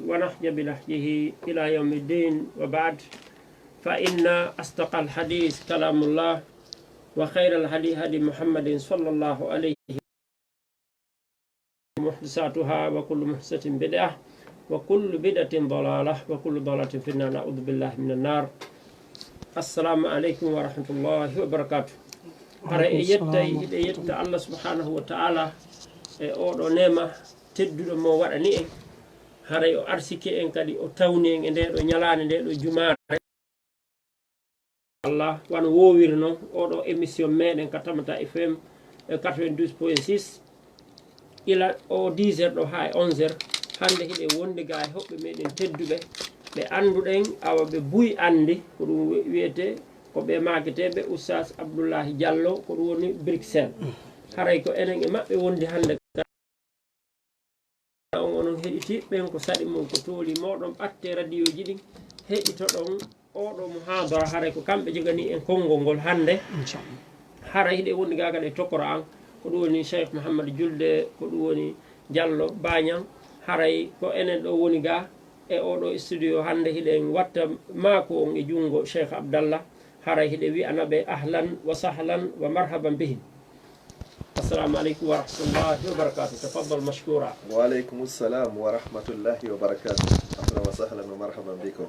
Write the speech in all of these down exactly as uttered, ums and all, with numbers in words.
ونهج بنهجه إلى يوم الدين، وبعد، فإن أصدق الحديث كلام الله، وخير الهدي هدي محمد صلى الله عليه وسلم، محدثاتها، وكل محدثة بدعة، وكل بدعة ضلالة، وكل ضلالة في النار، نعوذ بالله من النار. السلام عليكم ورحمة الله وبركاته. Hara e yetta, hiɗe yetta Allah subhanahu wa ta'ala e oɗo neema tedduɗo mo waɗani en. Haray o arsike en kadi, o tawni en e nde ɗo ñalaande, nde ɗo jumaare. Allah, wano woowiri non, oɗo émission meɗen ka Tamata F M, e quatre-vingt-douze point six, ila o dix heures ɗo haa e onze heures. Hannde hiɗen wondi ga e hoɓɓe meɗen tedduɓe, ɓe annduɗen, awa ɓe buy anndi, ko ɗum wi-, wiyetee, ko ɓe maaketeeɓe Oustaz Abdoulahi Diallo, ko ɗum woni Bruxelles. Haray ko enen e maɓɓe wondi hannde. On onon heɗitiiɓe ɓen, ko saɗi mon, ko tooli mooɗon, ɓatte radiyoji ɗin, heɗitoɗon oɗo muhaadara. Haray ko kamɓe jogani en konngol ngol hannde. Inchallah. Haray hiɗen wondi ga kadi e tokora an, ko ɗum woni Cheikh Mouhammad Julde, ko ɗum woni Diallo Bañang. Haray ko enen ɗo woni ga e oɗo studio hannde, hiɗen watta maako on e junngo Cheikh Abdallah. Haray hiɗen wi'ana ɓe ahlan wa sahlan wa marhaban bihim. السلام عليكم ورحمة الله وبركاته. تفضل مشكورا. وعليكم السلام ورحمة الله وبركاته. أهلا وسهلا ومرحبا بكم.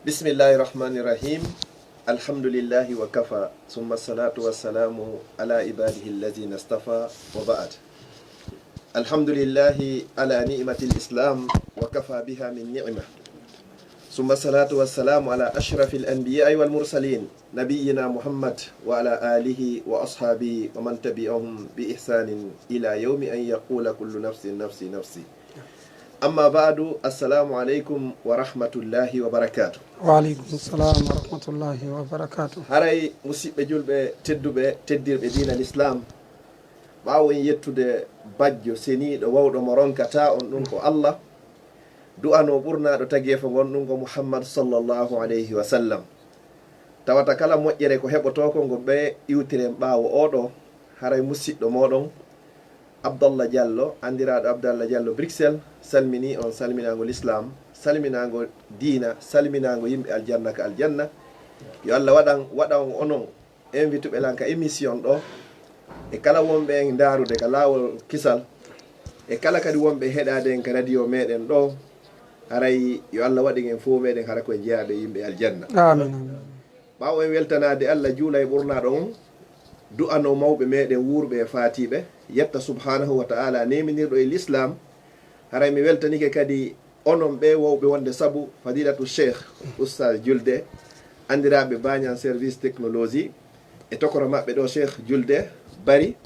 بسم الله الرحمن الرحيم. الحمد لله وكفى، ثم الصلاة والسلام على عباده الذين اصطفى، وبعد. الحمد لله على نعمة الإسلام، وكفى بها من نعمة. ثم الصلاة والسلام على أشرف الأنبياء والمرسلين، نبينا محمد وعلى آله وأصحابه ومن تبعهم بإحسان إلى يوم أن يقول كل نفس نفسي نفسي. أما بعد، السلام عليكم ورحمة الله وبركاته. Wa aleykum salam wa rahmatullahi wa barakatuh. Haray, musiɓɓe julɓe tedduɓe, teddirɓe diina l'islam, ɓaawo en yettude bajjo seniiɗo wawɗo mo ronkataa on, ɗum ko Allah, du'ano ɓurnaaɗo tageefo ngon, ɗum ko Muhammad sallallahu alayhi wa sallam. Tawata kala moƴƴere ko heɓotoo ko ngo ɓe iwtiren ɓaawo oɗo, haray musiɗɗo mooɗon Abdallah Diallo, anndiraaɗo Abdallah Diallo Bruxelles, salminii on salminaango l'islam, salminaango diina, salminaango yimɓe aljanna ka aljanna. Yo Allah waɗan, waɗa on onon invituɓe lan ka émission ɗo, e kala wonɓe en ndaarude ka laawol kisal, e kala kadi wonɓe heɗaade en ka radio meɗen ɗo, haray yo Allah waɗin en fof meɗen hara koye jeyaaɓe yimɓe aljanna. Amin, amin. Ɓaawo en weltanaade Allah, juula e ɓurnaaɗo on, du'ano mawɓe meɗen wuurɓe e faatiiɓe, yetta subhanahu wa ta'ala neeminirɗo e l'islam, haray mi weltanike kadi onon ɓe wowɓe wonde sabu Fadilatu Cheikh Oustaz Julde, anndiraaɓe Bañan Service Technologie, e tokoro maɓɓe ɗo Cheikh Julde Bari,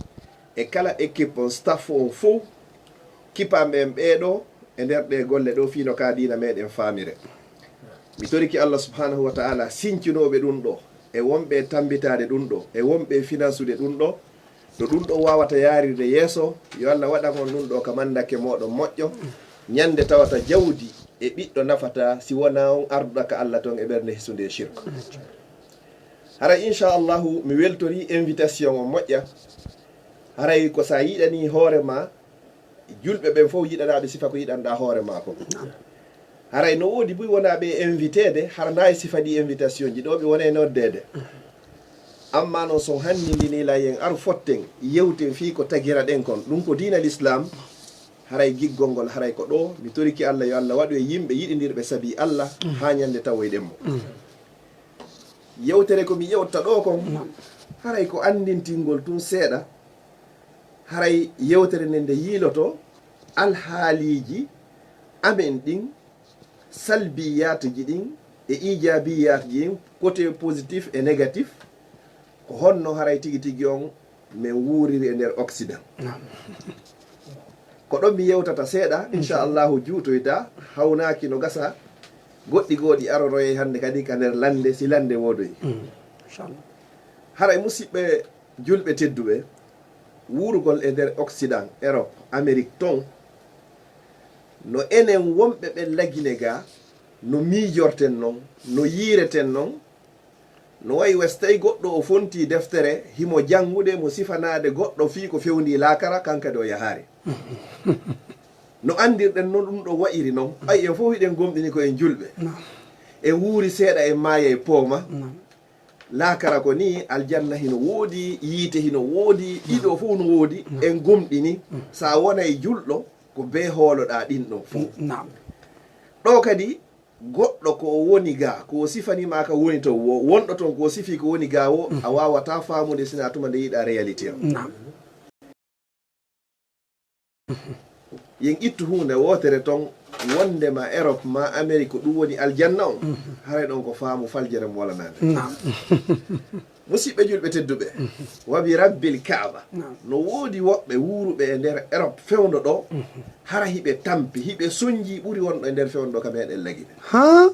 e kala équipe on, staff on fof, kipaaɓe en ɓee ɗo e nder ɗee golle ɗo, fii no ka diina meɗen faamire. Mi toriki Allah subhanahu wa ta'ala sincinooɓe ɗum ɗo, e wonɓe e tambitaade ɗum ɗo, e wonɓe e finansude ɗum ɗo, no ɗum ɗo waawata yaarirde yeeso, yo Allah waɗan on ɗum ɗo ka mandake mooɗon moƴƴo. Ñande tawata jawdi e ɓiɗɗo nafata si wonaa on arduɗo ka Allah ton e ɓernde hisunde e shirk. Hara, inchallahu, mi weltori invitation on moƴƴa. Haray ko sa yiɗani hoore ma, julɓe ɓen fof yiɗanaaɓe sifa ko yiɗanɗaa hoore maa kon. Haray no woodi buy wonaa ɓe inviteede, hara na e sifa ɗi invitation ji ɗo ɓe wona e noddeede. Amma noon, so hanni ndini la yen aru fotten, yewten fii ko tagira ɗen kon. Ɗum ko diina l'islam. Haray giggol ngol, haray ko ɗo. Mi toriki Allah, yo Allah waɗu e yimɓe yiɗindirɓe sabi Allah, haa ñande tawoyɗen mo. Yewtere ko mi yewta ɗo kon, haray ko anndintingol tun seeɗa. Haray yewtere nden nde yiiloto alhaaliiji amen ɗin, salbiyaatuji ɗin e iijaabiyaatuji ɗin, côté positif e négatif, ko honno haray tigi tigi on men wuuriri e nder Occident. Naam. Ko ɗon mi yewtata seeɗa, inchallahu, juutoyta, hawnaaki no gasa, goɗɗi goo ɗi aroroyay hannde kadi ka nder lannde, si lannde woodoyi. Mm. Inchallah. Haray musiɓɓe julɓe tedduɓe, wuurugol e nder Occident, Europe, Amérique ton, no enen wonɓe ɓen Lagine ga, no miijorten non, no yiireten non, no wayi wa si tawi goɗɗo o fontii deftere, himo janngude, mo sifanaade goɗɗo fii ko fewndii laakara, kan kadi o yahaali. No anndirɗen noon ɗum ɗo wa'iri noon, ɓay en fof hiɗen gomɗini ko en julɓe. En wuuri seeɗa, en maayay pooma. Laakara ko nii, aljanna hino woodi, yiite hino woodi, ɗiɗo fof no woodi. En gomɗini, so a wonay julɗo, ko bee hooloɗaa ɗin ɗon fof. Ɗo kadi, goɗɗo ko o woni gaa, ko o sifanii ma ka woni ton wo, wonɗo ton ko o sifii ko woni gaa wo, a waawataa faamude sinaa tuma nde yiɗaa réalité o. Yen ittu huunde wootere ton, wonde ma Europe ma Amérique, ko ɗum woni aljanna on. Haray ɗon ko faamu faljere mo walanaande. Naam. Musiɓɓe julɓe tedduɓe, wa bi rabbil Kaaba, naam, no woodi woɓɓe wuuruɓe e nder Europe fewndo ɗo, hara hiɓe tampi, hiɓe sonji ɓuri wonɗo e nder fewndo ɗo ka meɗen Lagine. Ha?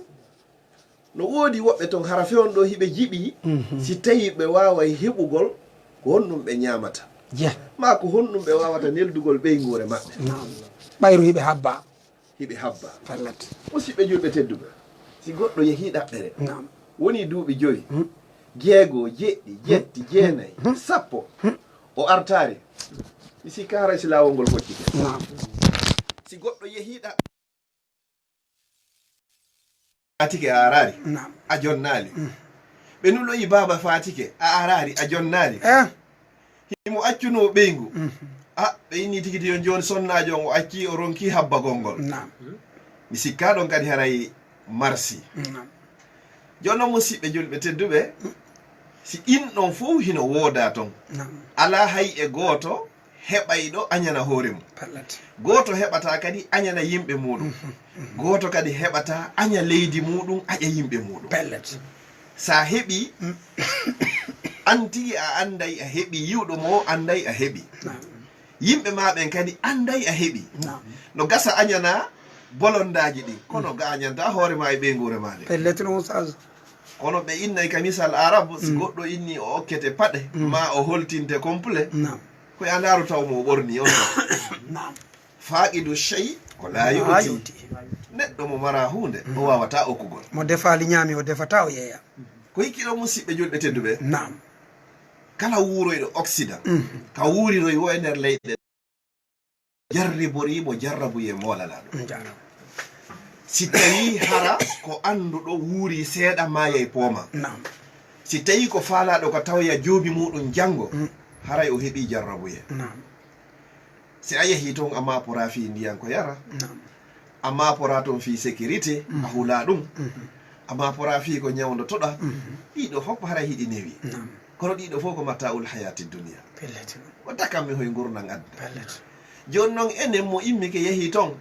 No woodi woɓɓe ton hara fewndo ɗo hiɓe jiɓi, si tawi ɓe waaway heɓugol ko honɗum ɓe ñaamata. Maa ko honɗum ɓe waawata neldugol ɓeynguure maɓɓe. Naam. Ɓayru hiɓe habba. Hiɓe habba. Pellet. Musiɓɓe julɓe tedduɓe, si goɗɗo yehii ɗaɓɓere, naam, woni duuɓi jowi, jeego, jeɗɗi, jetti, jeenayi, sappo, o artaari, mi sikka haray si laawol ngol hoccike. Naam. Si goɗɗo yehii ɗaɓɓere, faatike a araari, naam, a jonnaali. Ɓe nuloyi baaba faatike, a araari, a jonnaali. Eh. Himo accunoo ɓeyngu. A, ɓe inni tigi yo jooni sonnaajo on o accii, o ronkii habbagol ngol. Naam. Mi sikkaa ɗon kadi haray marsi. Naam. Jooni non, musiɓɓe julɓe tedduɓe, si ɗin ɗon fow hino woodaa ton, naam, alaa hay e gooto heɓayɗo añana hoore mum. Pellet. Gooto heɓataa kadi añana yimɓe muuɗum. Gooto kadi heɓataa aña leydi muuɗum, aƴa yimɓe muuɗum. Pellet. Sa heɓii, an tigi a anday a heɓii, yi'uɗo mo o anday a heɓii. Naam. Yimɓe ma ɓen kadi anday a heɓii. Naam. No gasa añana bolondaaji ɗin, kono ga añanta hoore ma e ɓeynguure ma nden. Pellet non, Oustaz. Kono ɓe innay ka misal Arab, si goɗɗo inni o okkete paɗe, ma o holtinte complet, naam, ko a ndaaru taw mo o ɓorni on. Naam. Faaqidu shay ko laa yu'ti. Neɗɗo mo mara huunde, o waawataa okkugol. Mo defaali ñaami, o defataa o yeeya. Ko hikki ɗo, musiɓɓe julɓe tedduɓe? Naam. Kala wuuroyɗo Occident, ka wuuriroy wo e nder leyɗe, jarriborii mo jarrabuyee moolanaɗo. Njaaraama. Si tawii hara ko annduɗo wuuri seeɗa maayay pooma. Naam. Si tawii ko faalaaɗo ko tawoya joomi muuɗum janngo, haray o heɓii jarrabuyee. Naam. Si a yehii ton, a maaporaa fii ndiyan ko yara. Naam. A maaporaa ton fii sécurité, a hulaa ɗum. A maaporaa fii ko ñawndotoɗaa. Ɗiɗo fof haray hiɗi newi. Naam. Kono ɗiɗo fof ko mataa'ul hayaati duniya. Pellet. Ko takanmi hoy ngurndan aduna. Pellet. Jooni non, enen mo immike yehii ton,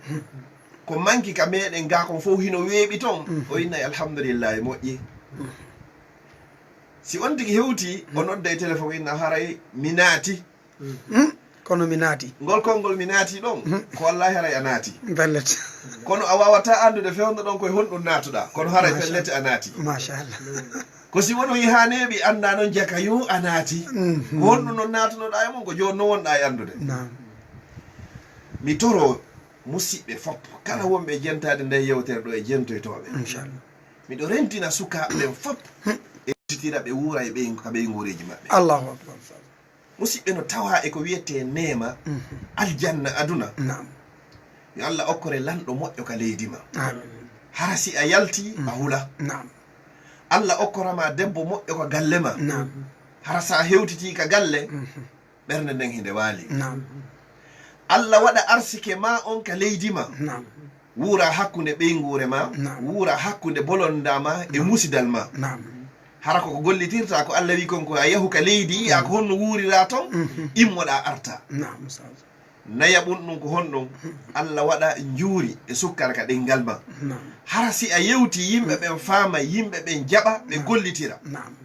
ko manki ka meɗen gaa kon fof hino weeɓi ton, o innay alhamdulillahi, moƴƴi. Si on tigi hewtii, o nodda e téléphone, inna haray mi naati. Kono mi naati. Ngol konngol mi naati ɗon, ko wallahi haray a naati. Pellet. Kono a waawataa anndude fewndo ɗon koye honɗum naatuɗaa, kono haray pellet a naati. Machallah. Ko si wono yahaa neeɓi anndaa non jaka yo a naati. Ko honɗum non naatunoɗaa e mum, ko jooni non wonɗaa e anndude. Naam. Mi toro musiɓɓe fof, kala wonɓe e jentaade nde yewtere ɗo e jentoytooɓe. Inchallah. Miɗo rentina sukaaɓe ɓen fof e titira ɓe wuura e ɓey, ka ɓeynguureeji maɓɓe. Allahu akbar. Musiɓɓe, no tawaa e ko wiyetee neema aljanna aduna. Naam. Yo Allah okkore lanɗo moƴƴo ka leydi ma. Amin. Hara si a yalti, a hula. Naam. Allah okkora ma debbo moƴƴo ka galle ma. Naam. Hara sa hewtitii ka galle, ɓernde nden hinde waali. Naam. Allah waɗa arsike ma on ka leydi ma. Naam. Wuura hakkunde ɓeynguure ma, naam, wuura hakkunde bolonda ma e musidal ma. Naam. Hara ko ko gollitirta ko Allah wi kon ko a yahu ka leydi, yi'a ko honno wuurira ton, immoɗa arta. Naam, Ustaz. Nayaɓun ɗum ko honɗum? Allah waɗa njuuri e sukkara ka ɗenngal ma. Naam. Hara si a yewti yimɓe ɓen faama, yimɓe ɓen jaɓa, ɓe gollitira. Naam.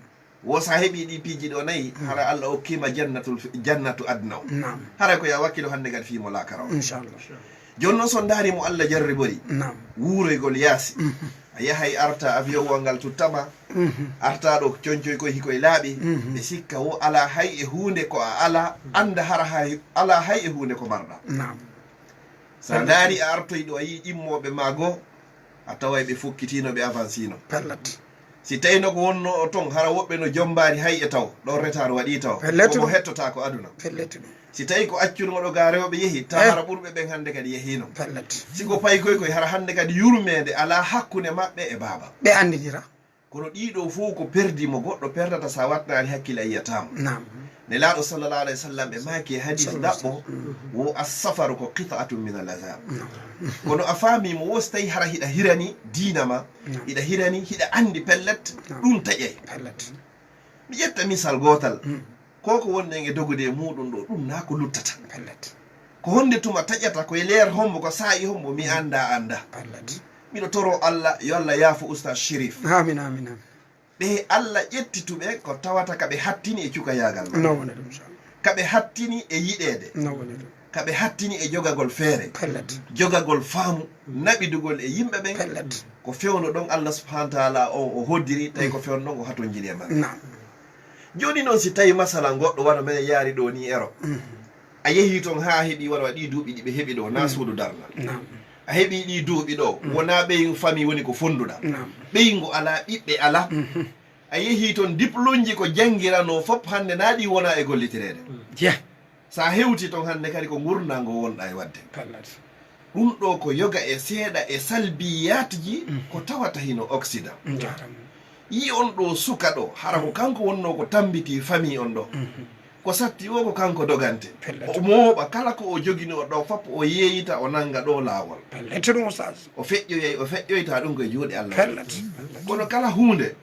Wo sa heɓi ɗi piiji ɗo nayi, hara Allah okkima jannatul fi-, jannatu adna o. Naam. Hara ko ya wakkilo hannde kadi fii mo laakara o. Inchallah. Jooni noon so ndaari mo Allah jarribori, naam, wuuroygol yaasi. Mhm. A yahay arta avion wal ngal tuttama, mhm, arta ɗo concoy koy hikoy laaɓi, mhm, ɓe sikka wo alaa hay e huunde ko a alaa, annda hara hay, alaa hay e huunde ko marɗa. Naam. Sa ndaari a artoy ɗo a yii ɗimmooɓe ma goo, a taway ɓe fukkitiino, ɓe avansino. Pellet. Si tawino ko wonno o ton, hara woɓɓe no jombaari hay e taw, ɗon retard waɗii taw. Pellet. Omo hettotaa ko aduna. Pellet ɗum. Si tawi ko accunooɗo ga rewɓe yehi, taw Eh. hara ɓurɓe ɓen hannde kadi yehiino. Pellet. Si ko paykoy koy, hara hannde kadi yurmeende alaa hakkunde maɓɓe e baaba. Ɓe anndidira. Kono ɗiɗo fof ko perdi mo goɗɗo perdata sa waɗnaali hakkille a yiyataa mo. Naam. Nelaaɗo sallallahu alayhi wa sallam ɓe maaki e hadis Sallallahu ndaɓɓo, alayhi wa sallam. wo assafaru ko qit'atun min al azab. Naam. Kono a faami mo wo si tawi hara hiɗa hirani diina ma, Naam. hiɗa hirani, hiɗa anndi pellet, Naam. ɗum taƴay. Pellet. Mi ƴetta misal gootal. Mm. Ko ko wonɗen e dogude e muɗum ɗo, ɗum na ko luttata. Pellet. Ko honde tuma taƴata, ko e leer hombo, ko saa'i hombo, mi annda, annda. Pellet. Miɗo toro Allah, yo Allah yaafo Oustaz Chérif. Amin, amin, amin. Ɓe Allah ƴetti tuɓe ko tawata ka ɓe hattini e cukayaagal maɓɓe. No woni ɗum, inchallah. Ka ɓe hattini e yiɗeede. No woni ɗum. Ka ɓe hattini e jogagol feere. Pellet. Jogagol faamu, naɓidugol e yimɓe ɓen. Pellet. Ko fewndo ɗon Allah subhanahu wa ta'ala o, o hoddiri, tawi ko fewndo ɗon o hatonjini e maɓɓe. Naam. Jooni noon si tawi masalan goɗɗo wano men yaari ɗo ni Europe. Mhm. A yehi ton haa a heɓi wano waɗi duuɓi ɗi ɓe heɓi ɗo, na Mm. suudu darnal. Naam. A heɓi ɗi duuɓi ɗo, Mm. wona ɓeyin famille woni ko fonduɗa. Naam. Ɓeyngu alaa, ɓiɓɓe alaa. Mhm. A yehi ton diplômeji ko janngiranoo fof hannde na ɗi wona e gollitireede. Jeh. Sa hewti ton hannde kadi ko ngurndango wonɗa e waɗde. Pellet. Ɗum ɗo ko yoga e seeɗa e salbiyaatji Mm. ko tawata hino Occident. Njaaraama. Yi on ɗo suka ɗo, hara ko Mm. kanko wonno ko tambiti famille on ɗo. Mhm. Ko satti o ko kanko dogante. Pellet. O mooɓa kala ko o jogini o ɗo fof o yeeyita o nanga ɗo laawol. Pellet ɗum, Oustaz. O feƴƴoyay, o feƴƴoyta ɗum ko e juuɗe Allah. Pellet. Pellet. Kono kala huunde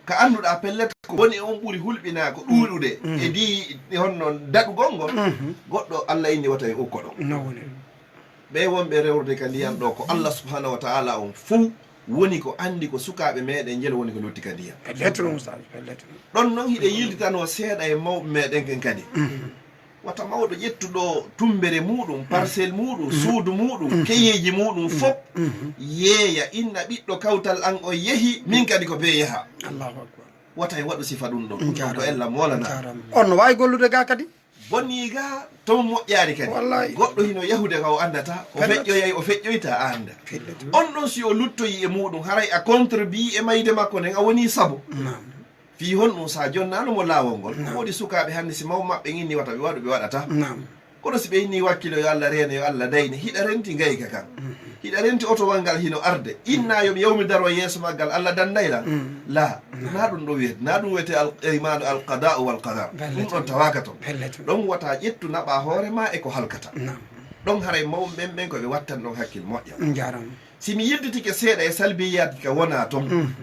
ka annduɗa pellet ko woni on ɓuri hulɓina ko ɗuuɗude Mm. e di, e honno daɗugol ngol, Mhm. goɗɗo Allah inni wata e ukko ɗon. No woni. Ɓe wonɓe rewrude ka ndiyan ɗo ko Allah subhanahu wa ta'ala on fow woni ko anndi ko sukaaɓe meɗen njelo woni ko lutti ka ndiyan. Pellet ɗum, Oustaz, pellet. Ɗon non hiɗe yilditanoo seeɗa e mawɓe meɗen ken kadi. Mhm. Wata mawɗo ƴettuɗo tumbere muɗum, parcelle muɗum, suudu muɗum, keyeeji muɗum fof, yeeya, inna ɓiɗɗo kawtal an o yehi, min kadi ko bee yaha. Allahu akbar. Wata en waɗu sifa ɗum ɗon. Ɗum ɗon ko Ella moolana. Njaaraama. On no waawi gollude ga kadi? Bonnii ga, ton moƴƴaari kadi. Wallahi. Goɗɗo hino yahude ka o anndata, o Pellet. feƴƴoyay, o feƴƴoyta a annda. Pellet. On ɗon si o luttoyi e muɗum, haray a contribué e mayde makko nden, a woni sabu. Naam. Fii honɗum sa jonnaano mo laawol ngol? Naam. Ko woodi sukaaɓe hannde si mawɓe maɓɓe inni wata ɓe waɗu, ɓe waɗata. Naam. Kono si ɓe inni wakkilo yo Allah reene, yo Allah dayne, hiɗa renti ngayka kan. Mhm. Hiɗa renti otowal ngal hino arde. Inna yo mi yaw mi daro yeeso maggal, Allah danday lan. Mm. La, Naam. na ɗum ɗo wiyete, na ɗum wiyete al, imanu al qada'u wal qadar. Pellet. Ɗum ɗon tawaaka ton. Pellet. Ɗon wata ƴettu naɓa hoore ma e ko halkata. Naam. Ɗon haray mawɓe ɓen ɓen ko ɓe wattan ɗon hakkil moƴƴa. Njaaraama. Si mi yiltitike seeɗa e salbiyaat ka wona ton. Mhm.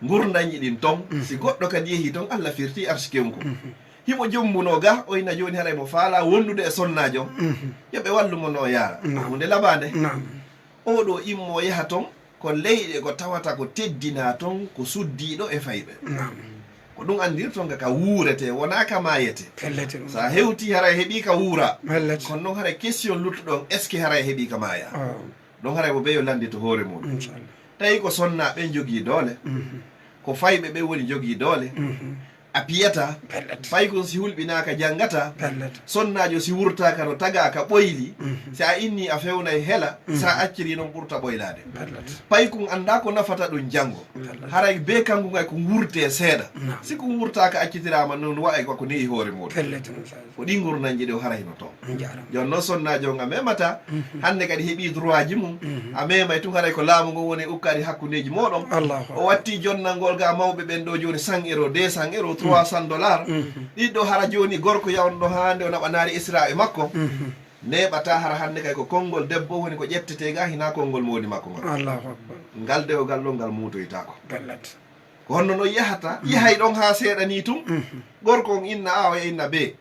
Ngurndanji ɗin ton, Mhm. si goɗɗo kadi yehi ton, Allah firti arsikenku. Mhm. Himo jombuno ga, o ina jooni haray mo faala wondude e sonnaajo. Mhm. Yo ɓe wallu mo no yaara. Naam. Hunde labaande. Naam. Oɗo immo yaha ton, ko leyɗe ko tawata ko teddina ton, ko suddiɗo e fayɓe. Naam. Ko ɗum andirton ga ka wuurete, wona ka maayete. Pellet ɗum. Sa hewti haray heɓi ka wuura. Pellet. Kono noon haray question luttuɗon, est-ce que haray heɓi ka maaya? Oh. Ɗon haray mo beyo lanndito hoore muɗum. Inchallah. Tawi ko sonna ɓen jogii doole, Mhm. ko fayɓe ɓen woni jogii doole, Mhm. a piyata, Pellet. paykun si hulɓinaaka janngata, Pellet. sonnaajo si wurtaaka no tagaa ka ɓoyli, Mhm. si a inni a fewnay hela, Mhm. sa acciri non ɓurta ɓoylaade. Pellet. Paykun annda ko nafata ɗum janngo. Pellet. Haray be kanko ngay ko wurte seeɗa. Naam. Si ko wurtaaka accitiraama non wa'ay ko ko neyi hoore muɗum. Pellet, inchallah. Ko ɗi ngurndanji ɗi o haray no toon. Njaaraama. Jooni noon sonnaajo on a memata, Mhm. hannde kadi heɓi droit ji mum, Mhm. a memay tun haray ko laamu ngon woni ukkaade hakkundeji moɗon. Allahu akbar. O watti jonnal ngol ga mawɓe ɓen ɗo jooni cent euros, deux cents euros, trois cents dollars. Mhm. Ɗiɗo hara jooni gorko yawno ɗo hannde o naɓanaari Isra e makko. Mhm. Neɓata hara hannde kay ko konngol debbo woni ko ƴettete ga hina konngol mawdi makko ngol. Allahu akbar. Ngal dewgal ɗon ngal muutoytaako. Pellet. Ko honno noon yahata? Mhm. Yahay ɗon haa seeɗa ni tun. Mhm. Gorko on inna A, o inna B.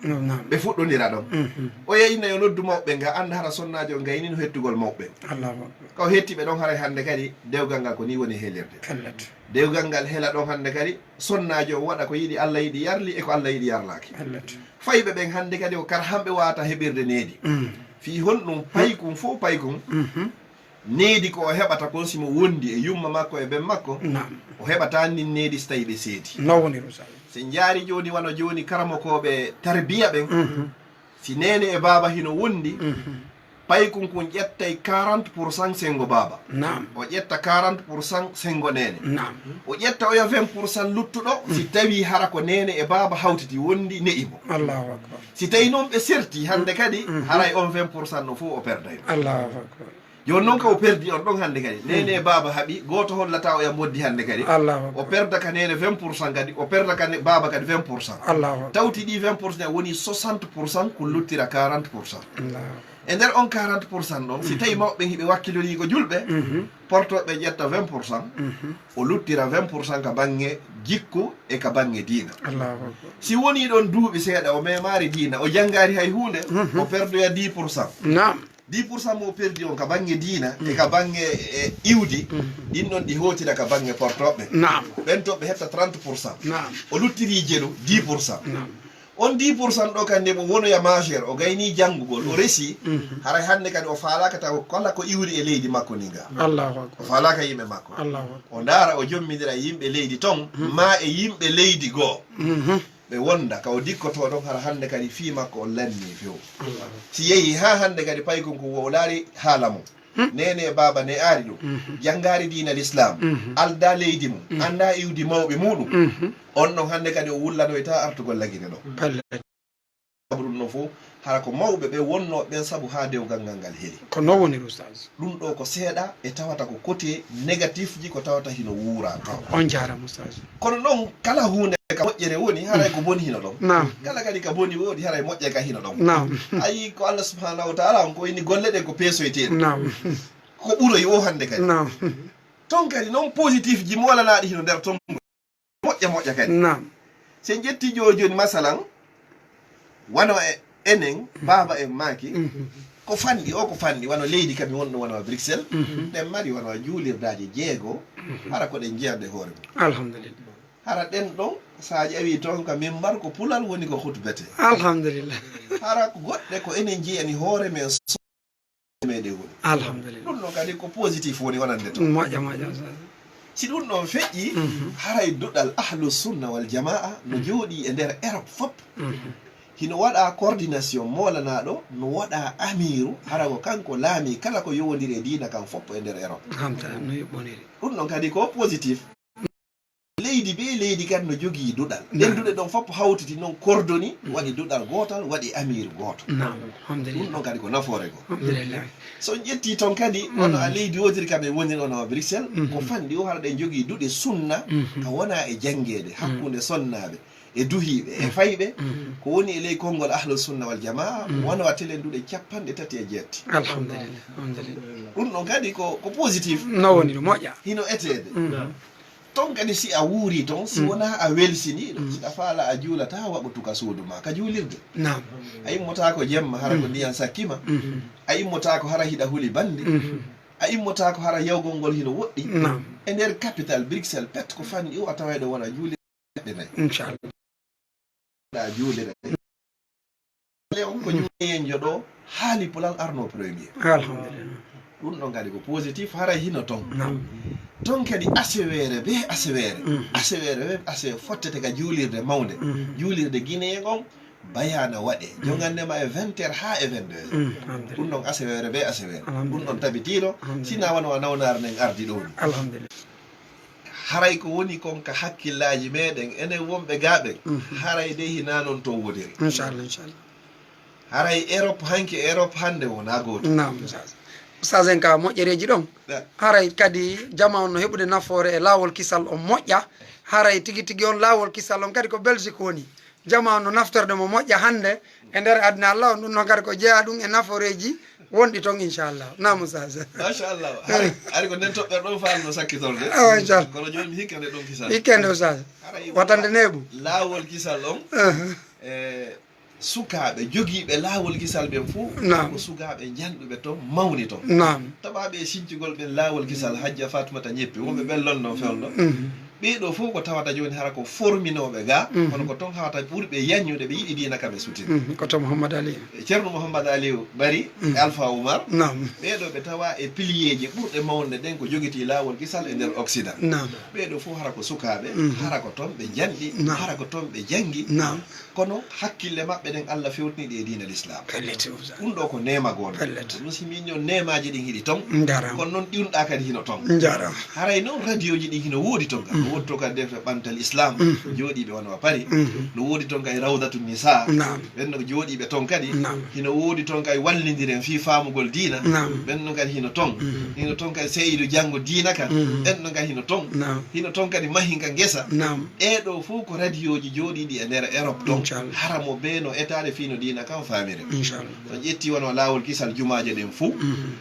Naam. Ɓe fuɗɗondira ɗon. Mhm. Oya inna yo noddu mawɓe nga, annda hara sonnaajo on gayni no hettugol mawɓe. Allahu akbar. Ka o hetti ɓe ɗon haray hannde kadi dewgal ngal ko ni woni helirde. Pellet. Dewgal ngal hela ɗon hannde kadi sonnaajo on waɗa ko yiɗi Allah yiɗi yarli e ko Allah yiɗi yarlaaki. Pellet. Fayɓe ɓen hannde kadi ko kar hamɓe wawata heɓirde needi. Mm. Fii honɗum paykun fof paykun. Mhm. Needi ko o heɓata kon si mo wondi e yumma makko e ben makko, Naam. o heɓata ndin needi si tawi ɓe seedi. No woni ɗum, Sadio? Si en njaari jooni, wano jooni karamokooɓe tarbiya ɓen, Mhm. si neene e baaba hino wondi, Mhm. Paykun kun ƴettay quarante pour cent senngo baaba. Naam. O ƴetta quarante pour cent senngo neene. Naam. O ƴetta oya vingt pour cent luttuɗo, si tawii hara ko neene e baaba hawtiti wondi ne'i mo. Allahu akbar. Si tawii noon ɓe serti hannde kadi, haray on vingt pour cent no fof o perday mo. Allahu akbar. Jooni noon ka o perdi on ɗon hannde kadi. Neene e baaba haɓi, gooto hollata oya mboddi hannde kadi. Allahu akbar. O perda ka neene vingt pour cent kadi, o perda ka ne-, baaba kadi vingt pour cent. Allahu akbar. Tawti ɗi vingt pour cent woni soixante pour cent, ko luttira quarante pour cent. Allahu akbar. E nder on quarante pour cent ɗon, si tawi mawɓe ɓen hiɓe wakkilori ko julɓe, portoɓe ƴetta vingt pour cent, o luttira vingt pour cent ka banŋe jikku e ka banŋe diina. Allahu akbar. Si woni ɗon duuɓi seeɗa, o memaari diina, o janngaari hay huunde, o perdoya dix pour cent. Naam. Dix pour cent mo o perdi on ka banŋe diina e ka banŋe, e, iwdi, ɗin ɗon ɗi hootira ka banŋe portoɓe. Naam. Ɓen to ɓe hetta trente pour cent. Naam. O luttiri jelu dix pour cent. Naam. On dix pour cent ɗo kan nde mo wonoya majeur, o gayni janngugol, o resi, haray hannde kadi o faalaaka taw kala ko iwri e leydi makko ndi nga. Allahu akbar. O faalaaka yimɓe makko. Allahu akbar. O ndaara, o jommindira e yimɓe leydi ton, ma e yimɓe leydi goo. Ɓe wonda, ka o dikkotoo ɗon, hara hannde kadi fii makko on lannii few. Allahu akbar. Si yehi haa hannde kadi paykun ko wo o laari haala mum. Neene e baaba ne aari ɗum. Janngaari diina Lislaam. Aldaa leydi mum. Anndaa iwdi mawɓe muuɗum. On ɗon hannde kadi o wullanoyta artugol Lagine ɗo. Balle. Sabu ɗum ɗon fof, hara ko mawɓe ɓe wonnoo ɓen sabu haa dewgal ngal ngal heli. Ko noon woni, Oustaz. Ɗum ɗo ko seeɗa e tawata ko côté négatif ji ko tawata hino wuura toon. On jaaraama, Oustaz. Kono noon, kala huunde ka moƴƴere woni, haray ko boni hino ɗon. Naam. Kala kadi ka boni woodi, haray moƴƴere ka hino ɗon. Naam. A yii ko Allah subhanahu wa ta'ala on ko inni golle ɗen ko peesoyteeɗe. Naam. Ko ɓuroy o hannde kadi. Naam. Toon kadi noon positif ji moolanaaɗi hino nder toon. Moƴƴa, moƴƴa kadi. Naam. Si en ƴetti jooni jooni, masalan, wano e, enen, baaba en maaki, ko fanɗi, o ko fanɗi, wano leydi kam wonɗo wano Bruxelles, ɗen mari wano juulirdaaji jeego, hara ko ɗen jeyanɗe hoore mum. Alhamdulillah. Hara ɗen ɗon, so a ƴawi toon ka mimbar ko pulal woni ko hutbete. Alhamdulillah. Hara ko goɗɗe ko enen jiyani hoore men so meɗen woni. Alhamdulillah. Ɗum ɗon kadi ko positif woni wonande toon. Moƴƴa, moƴƴa, Oustaz. Si ɗum ɗon feƴƴi, haray duɗal Ahlu Sunna wal Jamaa no jooɗii e nder Europe fop. Hino waɗa coordination moolanaaɗo, no waɗa amiiru, hara ko kanko laami kala ko yowondiri e diina kan fop e nder Europe. Hamta no yuɓɓoniri. Ɗum ɗon kadi ko positif. Leydi be leydi kadi no jogii duɗal. Ɗen duɗe ɗon fof hawtiti noon, kordoni, waɗi duɗal gootal, waɗi amiir gooto. Naam, alhamdulillah. Ɗum ɗon kadi ko nafoore goo. Alhamdulillah. So on ƴettii toon kadi, wano a leydi wootiri kam en woniri, wano Bruxelles, ko fanɗi o, hara ɗen jogii duɗe sunna, ka wona e janngeede, hakkunde sonnaaɓe, e duhiiɓe, e fayɓe, ko woni e ley konngol Ahlu Sunna wal Jamaa, wano a telen duɗe capanɗe tati e jeetti. Alhamdulillah, alhamdulillah. Ɗum ɗon kadi ko, ko positif. No woni, no moƴƴa. Hino eteede. Naam. Ton kadi, si a wuurii ton, si wonaa a welsiniiɗo, si a faalaa a juulataa waɓutu ka suudu maa, ka juulirde. Naam. A immotaako jemma, hara ko ndiyan sakki ma. A immotaako hara hiɗa huli banndi. A immotaako hara yawgol ngol hino woɗɗi. Naam. E nder capital Bruxelles, pet ko fanɗi o, a taway ɗo wona juulirde nayi. Inchallah. Ɗa juulira. Ale on ko juuliyenjo ɗo haali pulal arno premier. Alhamdulillah. Ɗum ɗon kadi ko positif, haray hino ton. Naam. Ton kadi aseweere be aseweere. Aseweere be aseweere fottete ka juulirde mawnde. Juulirde Guinée on, bayaana waɗe. Jongande ma e vingt heures haa e vingt-deux heures. Alhamdulillah. Ɗum ɗon aseweere be aseweere. Alhamdulillah. Ɗum ɗon tabitiino, alhamdulillah, sina wano a nawnaare nden ardi ɗo ni. Alhamdulillah. Haray ko woni kon ka hakkillaaji meɗen, enen wonɓe gaa ɓen, haray dey hinaa non ton woniri. Inchallah, inchallah. Haray Europe hanki e Europe hannde wonaa gootum. Naam, Oustaz. Oustaz, en ka moƴƴereeji ɗon. Haray kadi jamaa on no heɓude nafoore e laawol kisal on moƴƴa. Haray tigi tigi on laawol kisal on kadi ko Belgique woni. Jamaa no naftorde mo moƴƴa hannde e nder aduna Allah on, ɗum noon kadi ko jeyaa ɗum e nafooreeji wonɗi toon, inchallah. Naam, Oustaz. Machallah. Hari, hari ko nden toɓɓere ɗon faalno sakkitorde. Awa, inchallah. Kono jooni mi hikkande ɗon kisal. Hikkande, Oustaz. Haray watande neeɓu. Laawol kisal on. Uh-huh. E sukaaɓe jogiiɓe laawol kisal ɓen fof, naam, ko sukaaɓe janɗuɓe toon, mawni toon. Naam. Taɓaaɓe e sincugol ɓen laawol kisal, Hajja Fatumata Ñeppi, wonɓe ɓen London fewndo. Mhm. Ɓee ɗoo fof ko tawata jooni hara ko forminooɓe ga, kono ko toon hawata ɓurɓe yaññude, ɓe yiɗi diina kam e sutin. Mhm, ko to Mouhammad Aliou. E Ceerno Mouhammad Aliou Bari, e Alpha Oumar, ɓee ɗoo ɓe tawa e piliyeeji ɓurɗe mawnude ɗen ko jogitii laawol kisal e nder Occident. Ɓee ɗoo fof hara ko sukaaɓe, hara ko toon ɓe njanɗi, hara ko toon ɓe janngi. Kono hakkille maɓɓe ɗen, Allah fewtini ɗi e diina l'islam. Pellet, oustaz. Ɗum ɗo ko neema gooto. Pellet. Ɗum si min ñon neemaaji ɗin hiɗi ton. Njaaraama. Kono noon ɗum ɗa kadi hino ton. Njaaraama. Haray noon radioji ɗin hino woodi ton kadi. No woodi ton kadi defte ɓantal islam. Jooɗiiɓe wano wa Paris. No woodi ton kadi Rawdatu Nisa. Naam. Ɓen no jooɗiiɓe ton kadi. Naam. Hino woodi ton kadi wallindiren fii faamugol diina. Naam. Ɓen no kadi hino ton. Hino ton kadi Seydu Janngo Diina kan. Ɓen no kadi hino ton. Naam. Hino ton kadi Mahinka Ngesa. Naam. Ɗee ɗoo fof ko radioji jooɗiiɗi e nder Europe ɗon. Inchallah. Hara mo bee no etaade fii no diina kan faamiri. Inchallah. So on ƴetti wano laawol kisal jumaaje ɗen fof,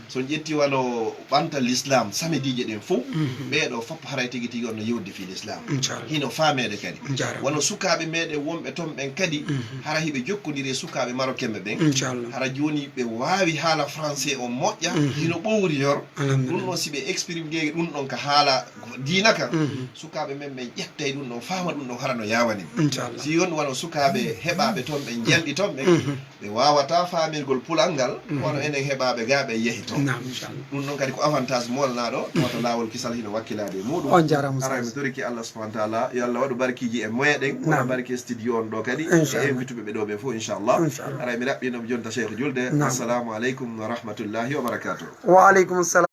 so on ƴetti wano ɓantal l'islam samediije ɗen fof, ɓee ɗoo fof haray tigi tigi on no yewde fii l'islam. Inchallah. Hino faameede kadi. Njaaraama. Wano sukaaɓe meɗen wonɓe ton ɓen kadi, hara hiɓe jokkondiri e sukaaɓe marocain ɓe ɓen. Inchallah. Hara jooni ɓe waawi haala français on moƴƴa, hino ɓowri yor. Alhamdulillah. Ɗum ɗon si ɓe exprime ɗum ɗon ka haala diina kan, sukaaɓe men ɓen ƴettay ɗum ɗon, faama ɗum ɗon, hara no yaawani ɓe. Inchallah. Si on wano sukaaɓe heɓaaɓe ton ɓen, njanɗi ton ɓen, ɓe waawata faamirgol pulal ngal, wano enen heɓaaɓe gaa ɓe yehi ton. Naam, inchallah. Ɗum ɗon kadi ko avantage moolanaɗo, tawa to laawol kisal hino wakkilaade e muɗum. On njaaraama, haray mi toriki Allah subhanahu wa taala, yo Allah waɗu barkiiji e meɗen, waɗa barki e studio on ɗo kadi, e invituɓe ɓe ɗo ɓe fof, inchallah. Inchallah. Haray mi raɓɓino mo jonta Cheikh Julde. Naam. Assalamu aleykum wa rahmatullahi wa barakatuh. Wa aleykum salam.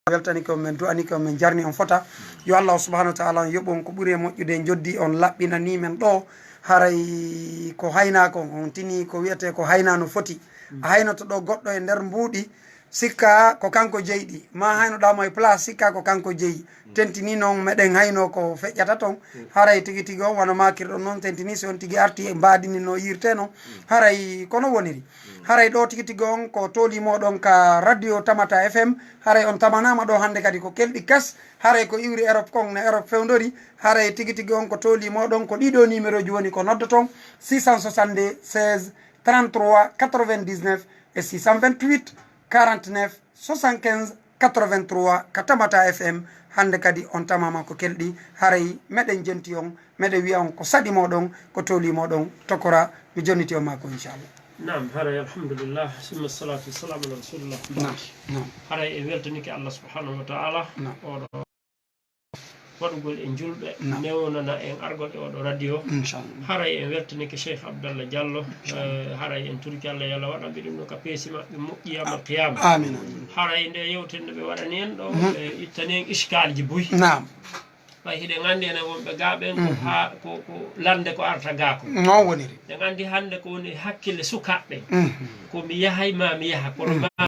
Weltani ko men, du'ani ko men, jarni on fota. Yo Allah subhanahu wa taala on yoɓu on ko ɓuri e moƴƴude, joddi on laɓɓinani men ɗo. Haray ko hayna ko, on tini ko wiyete ko hayna no foti. A haynoto ɗo goɗɗo e nder mbuuɗi, sikka ko kanko jeyi ɗi. Ma haynoɗa mo e place, sikka ko kanko jeyi. Tentini noon meɗen hayno ko feƴƴata toon. Haray tigi tigi on wano makirɗon noon, tentini si on tigi arti e mbaadini no yirte noon. Haray kono woniri. Haray ɗo tigi tigi on ko tooli moɗon ka radio Tamata F M. Haray on tamanaama ɗo hannde kadi ko kelɗi kas. Haray ko iwri Europe kon, no Europe fewndori. Haray tigi tigi on ko tooli moɗon, ko ɗiɗo numéro ji woni ko noddoton, six cent soixante-deux, seize, trente-trois, quatre-vingt-dix-neuf e six cent vingt-huit, quarante-neuf, soixante-quinze, quatre-vingt-trois, ka Tamata F M. Hannde kadi on tamama ko kelɗi, haray meɗen jenti on, meɗen wiya on ko saɗi moɗon, ko tooli moɗon, tokora, mi jonniti on ma ko inchallah. Naam, haray alhamdulillah, summa salatu wassalamu ala rasulillah. Naam, naam. Haray en weltanike Allah subhanahu wa ta'ala, naam, oɗo waɗugol en julɓe, naam, newnana en argol e oɗo radio. Inchallah. Haray en weltanike Cheikh Abdallah Diallo, inchallah, eh, haray en toriki Allah yo Allah waɗanɓe ɗum ɗo ka peesi maɓɓe moƴƴi yawmal qiyama. Amin, amin. Haray nde yewtere nde ɓe waɗani en ɗo, mhm, ɓe ittani en iskalji buy. Naam. Ɓay hiɗen anndi enen wonɓe gaa ɓen ko, mhm, haa, ko, ko lande ko arta gaa ko. Noon woniri. Eɗen anndi hannde ko woni hakkille sukaaɓe ɓen. Mhm. Ko mi yahay ma mi yaha, kono, mhm, ma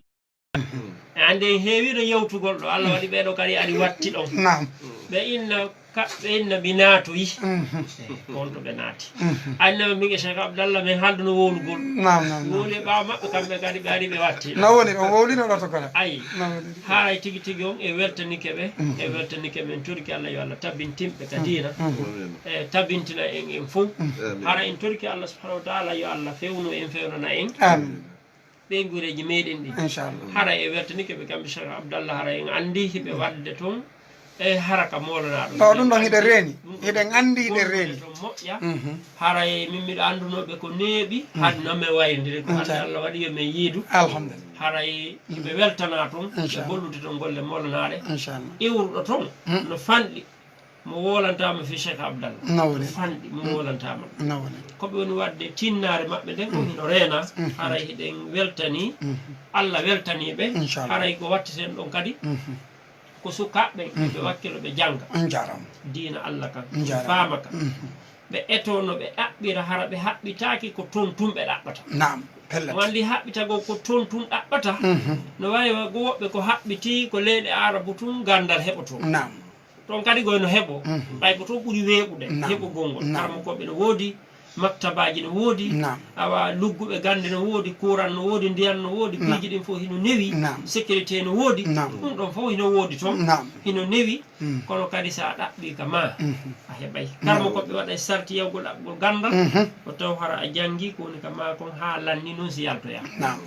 en anndi en heewiino yewtugol ɗo, Allah waɗi ɓee ɗo kadi ari watti ɗon. Naam. Ɓe inna, ka, ɓe inna mi naatoyi. Mhm. Ko on to ɓe naati. Mhm. Annama min e Cheikh Abdallah min haalduno wowlugol. Naam, naam, naam. Wowli e ɓaawo maɓɓe, kamɓe kadi ɓe ari ɓe watti. No woni, on wowlino ɗo to kono. Ayi. No woni. Haray tigi tigi on e weltanike ɓe, mhm, e weltanike men, toriki Allah yo Allah tabintin ɓe ka, mhm, diina. Mhm. E tabintina en, en fof. Mhm. Amin. Hara en toriki Allah subhanahu wa ta'ala yo Allah fewnu en, fewnana en. Amin. Ɓeynguureeji meɗen ɗin. Inchallah. Hara e weltanike ɓe kamɓe Cheikh Abdallah, hara en anndi hiɓe, mhm, waɗde toon e haraka moolanaɗo. Ɗo ɗum ɗon hiɗen reeni. Ɗum ɗon hiɗen anndi, hiɗen reeni. Toon moƴƴa. Mhm. Haray min miɗo anndunooɓe ko neeɓi, mhm, hade no men wayrindiri ko hannde. Inchallah. Allah waɗi yo men yiidu. Alhamdulillah. Haray, mhm, hiɓe weltana toon, ɓe, inchallah, gollude toon golle moolanaɗe. Inchallah. Iwruɗo toon, mhm, no fanɗi. Mo wowlantaama fii Cheikh Abdallah. No woni. Fanɗi, mo, mm, wowlantaama. No woni. Ko ɓe woni waɗde tinnaare maɓɓe nden, ko, mm, hino reena, mm, haray hiɗen weltani, mm, Allah weltanii ɓe, inchallah, haray ko watteten ɗon kadi, mm, ko sukaaɓe ɓen, mm, ɓe wakkilo ɓe jannga. On njaaraama. Diina Allah kan, on njaaraama, faama kan. Mm. Ɓe etoo no ɓe ɗaɓɓira, hara ɓe haɓɓitaaki ko toon tun ɓe ɗaɓɓata. Naam, pellet. Mo anndi haɓɓitagol ko toon tun ɗaɓɓata, mm, no waawi wa-, woɓɓe ko haɓɓitii ko leyɗe Aarabu tun ganndal heɓotoo. Naam. Toon kadi ko no heɓoo. Mhm. Ɓay ko toon ɓuri weeɓude, naam, heɓugol ngol. Naam. Karamokooɓe no woodi, maktabaaji no woodi, naam, awa lugguɓe gannde no woodi, kuuran no woodi, ndiyan no woodi, naam, piiji ɗin fof hino newi, naam, sécurité no woodi, naam, ɗum ɗon fof hino woodi toon, naam, hino newi, mm, kono kadi so a ɗaɓɓii ka maa, mhm, a heɓay. Naam. Karamokooɓe waɗay sarti yahugol ɗaɓɓugol ganndal, mhm, o taw hara a janngii ko woni ka maa kon haa lanni, noon si yaltoyaa. Naam.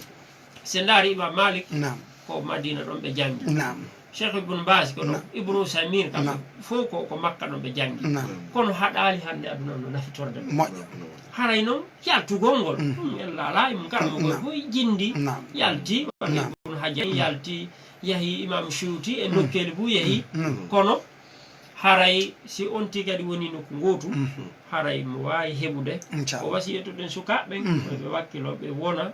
Si en ndaari Imam Malik, naam, ko Madina ɗon ɓe janngi. Naam. Cheikh Ibn Baz ko ɗon, Naam. Ibn Usaymin kam, Naam. Fof ko, ko Makka ɗon ɓe janngi. Naam. Kono haɗaali hannde aduna no nafitorde. Moƴƴa. Haray noon, yaltugol ngol, Mm. ɗum en laalaa e mum, kala mo Naam. Fof jindi, Naam. Yalti, waɗi Naam. Ibn Hajar, Mm. Yalti, yahi Imam Suyuti e Mm. Nokkeeli buu yahi. Mm. Kono haray si on tigi kadi woni nokku ngootu, Mm. Haray mo waawi heɓude. Inchallah. Ko wasiyetoɗen sukaaɓe ɓen, Mm. ɓe wakkilo, ɓe wona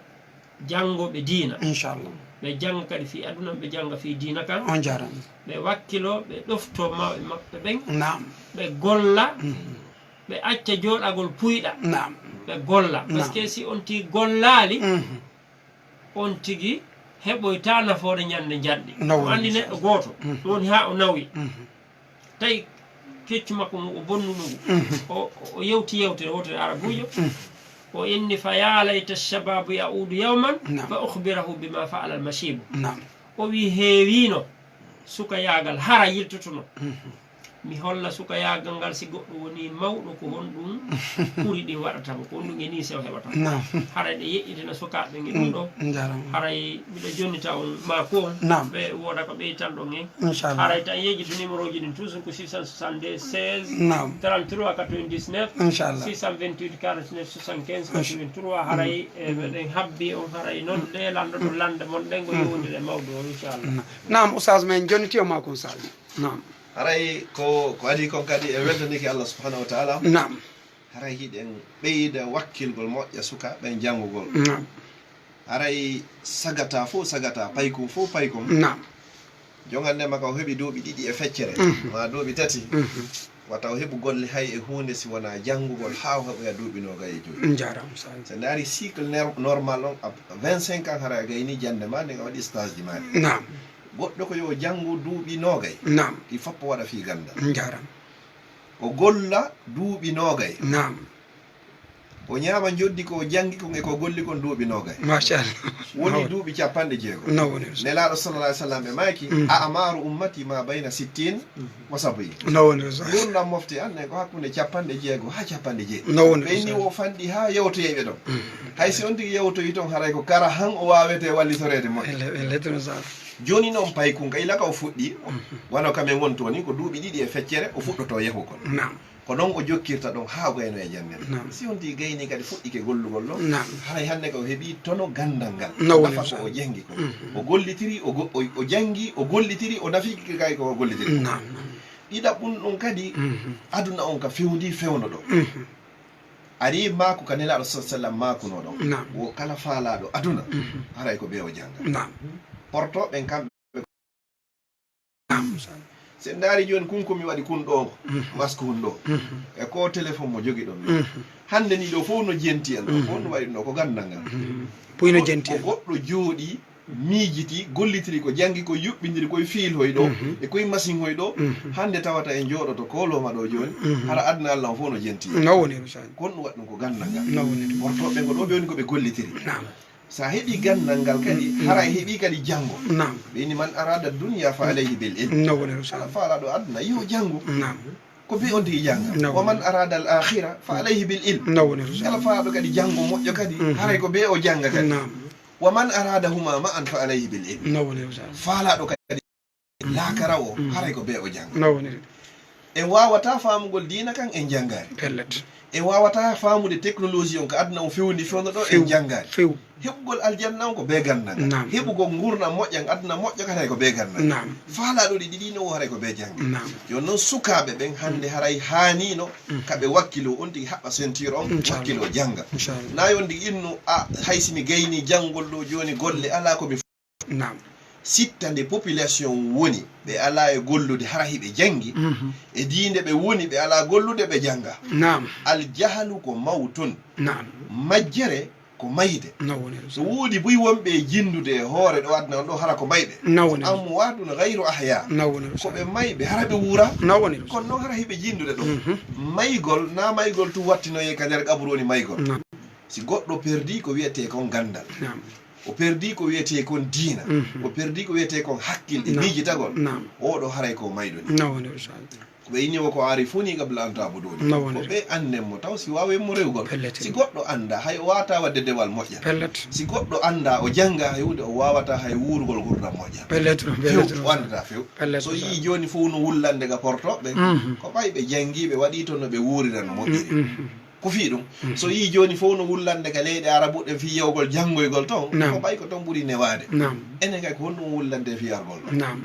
janngooɓe diina. Inchallah. Ɓe jannga kadi fii aduna, ɓe jannga fii diina kan. On jaaraama. Ɓe wakkilo, ɓe ɗoftoo mawɓe maɓɓe ɓen. Naam. Ɓe golla, Mm. Ɓe acca jooɗagol puyɗa. Naam. Ɓe golla. Naam. Parce que si on tigi gollaali, Mhm. On tigi heɓoytaa nafoore ñande njanɗi. No woni, anndi neɗɗo gooto, Mhm. Ɗum woni haa o nawi. Mhm. Tawi keccu makko ngu o bonnuɗo ngu. Mhm. O, o yewti yewtere wootere arabuujo. Mhm. O inni: "Fa yaa layta shababu ya'udu yawman Naam. Fa ukhbirahu bima fa'ala al-mashibu." Naam. O wi heewiino sukayaagal hara yiltotono. Mhm. Mi holla sukayaagal ngal si goɗɗo woni mawɗo ko honɗum ɓuri ɗin waɗata mo, ko honɗum e nii sew heɓata. Naam. Haray ɗe yeƴƴitina sukaaɓe nge ɗum ɗo. Mm, njaaraama. Haray miɗo jonnita on maako on. Naam. Ɓe wooda ko ɓeytanɗon en. Inchallah. Haray tan yeƴƴitu numéro ji ɗin toujours ko six cent soixante-deux seize Naam. Trente-trois quatre-vingt-dix-neuf. Inchallah. Six cent vingt-huit quarante-neuf soixante-quinze quatre-vingt-trois. Haray, Mm. E, meɗen habbi on haray noon ɗe lanndo ɗo lannde mon ɗen ko Mm. yowondire e mawɗo on inchallah. Naam. Naam, Oustaz, men jonniti o maako on Saliou. Naam. Haray ko, ko adii kon kadi en weltanike Allah subhanahu wa ta'ala. Naam. Haray hiɗen ɓeyda wakkilgol moƴƴa sukaaɓe ɓen janngugol. Naam. Haray sagata fof sagata, paykun fof paykun. Naam. Jom an ndema ka o heɓi duuɓi ɗiɗi e feccere, Mhm. maa duuɓi tati. Mhm. Wata o heɓu golle hay e huunde si wonaa janngugol haa o heɓoya duuɓi noogay e joyi. Njaaraama, Saliou. So ndaari cycle ner-, normal on, a vingt-cinq ans hara a gayni jannde maa, nden a waɗi stage ji maa ɗi. Naam. Goɗɗo ko yo o janngu duuɓi noogay. Naam. Ɗi foppo waɗa fii ganndal. Njaaraama. O golla duuɓi noogay. Naam. O ñaama njoddi ko o janngi kon e ko o golli kon duuɓi noogay. Machallah. Woni duuɓi capanɗe jeego. No woni. Nelaaɗo sallallahu alayhi wa sallam ɓe maaki, Mm. "A'maru ummati ma bayna sittin wa sab'in." No woni, Oustaz. Ngurndan mofte an nden ko hakkunde capanɗe jeego haa capanɗe jeeɗiɗi. No woni, Oustaz. Ɓe ni o fanɗi haa yewtoyay ɓe ɗon. Mm. Hay si on tigi yewtoyi ton, haray ko kara han o waawete wallitoreede moƴƴa. Elle, elle, tun sa. Jooni noon paykun ka ila ka o fuɗɗi, Mm. wano ka men wonto ni, ko duuɓi ɗiɗi e feccere o fuɗɗotoo yahugol. Naam. Ko noon o jokkirta ɗon haa o gaynoya jannde nde. Naam. Si on tigi gayni kadi fuɗɗike gollugol ɗon, Naam. Haray hannde ka o heɓi tono ganndal ngal. No woni, Nafa ko o janngi ko. Mhm. O gollitiri, o go-, o, o janngi, o gollitiri, o nafiki kay ko o gollitiri. Naam, naam. Ɗiɗaɓun ɗon kadi, Mhm. Aduna on ka fewndi fewndo ɗo. Mhm. Ari maaku ka Nelaaɗo sallallahu alayhi wa sallam maakunoo ɗon. Naam. Wo kala faalaaɗo aduna, Mhm. Haray ko bee o jannga. Naam. Porto ɓen kamɓe Naam. Si en ndaari jooni kun ko mi waɗi kun ɗoo, Mhm. Masque hun ɗoo. Mhm. E ko téléphone mo jogi ɗon. Mhm. Hannde ni ɗoo fof no jenti en ɗoo, fof no Mhm. waɗi ɗum ɗoo, ko ganndal ngal. Mhm. Puy no jenti en. Goɗɗo jooɗi, miijiti, gollitiri ko janngi, ko yuɓɓindiri, koye fiilhoy ɗoo, Mhm. e koye masinhoy ɗoo. Mhm. Hannde tawata en jooɗoto koolooma ɗoo jooni, Mhm. hara aduna Allah on fof no jenti en. No woni, Oustaz. Kon ɗum waɗi ɗum ko ganndal ngal. No woni. Wortooɓe ngo ɗoo ɓe woni ko ɓe gollitiri. Naam. Sa heɓi ganndal ngal kadi, Mm, mm. Hara a heɓi kadi janngo. Naam. Ɓe ni, "Man arada dunya fa alayhi bil ilm." No woni, Rasul. Kala faalaaɗo aduna, yo janngu. Naam. Ko bee on tigi jannga. No woni. "Wa man arada al akhira fa alayhi bil ilm." No woni, Rasul. Kala faalaaɗo kadi janngo moƴƴo kadi, Mm. Haray ko bee o jannga kadi. Naam. "Wa man arada huma ma'an fa alayhi bil ilm." No woni, Rasul. Faalaaɗo kadi laakara o, Mm. Haray ko bee o jannga. No woniri. En waawataa faamugol diina kan en janngaari. Pellet. En waawataa faamude technologie on ko aduna on fewndi fewndo ɗo en Few. Janngaari. Few. Heɓugol aljanna on ko bee ganndal ngal. Naam. Heɓugol nguurndam moƴƴan aduna moƴƴa kan haray ko bee ganndal ngal. Naam. Faalaaɗo ɗi ɗiɗi no o haray ko bee jannga. Naam. Yo non sukaaɓe ɓen hannde haray haaniino Mm. ka ɓe wakkiloo on tigi haɓɓa ceinture on Inchallah. Wakkiloo jannga. Inchallah. Na yo on tigi innu a hay si mi gayni janngol ɗo jooni golle alaa ko mi Naam. Sitta nde population woni, ɓe alaa e gollude, hara hiɓe janngi, Mhm. e diinde ɓe woni, ɓe alaa gollude, ɓe jannga. Naam. Al jahalu ko mawtun. Naam. Majjere ko mayde. No woni, no woodi buy wonɓe e jinndude e hoore ɗo aduna on ɗo, hara ko mayɓe. No woni. Amwaatun ghayru ahyaa. No woni, ko ɓe mayɓe, hara ɓe wuura. No woni. Kono noon hara hiɓe jinndude ɗo. Mhm. Maygol, na maygol tun wattinoyee ka nder qabru woni maygol. Naam. Si goɗɗo perdii ko wiyetee kon ganndal. Naam. O perdii ko wiyetee kon diina. Mhm. O perdii ko wiyetee kon hakkil e Naam. Miijitagol. Naam. Oo ɗo haray ko mayɗo ni. No woni, Ustaaz. Ko ɓe inni wo ko aarifuni qabla an taabuduni. Nawoniri. Ko ɓe annen mo taw si waawen mo rewgol. Pellet. Si goɗɗo annda, hay o waawata waɗde dewal moƴƴa. Pellet. Si goɗɗo annda, o jannga hay huunde, o waawata hay wuurugol ngurdam moƴƴa. Pellet, pellet. Few, o anndataa few. Pellet. So yii jooni fof no wullande ga portoɓe, mhm, ko ɓay ɓe janngi, ɓe waɗi toon no ɓe wuurira no moƴƴiri. Mhm. Ko fii ɗum. Mhm. So yii jooni fof no wullande ga leyɗe arabuɗe fii yewgol janngoygol toon, naam, ko ɓay ko toon ɓuri newaade. Naam. Enen kay ko honɗum wullande fii argol ɗo? Naam.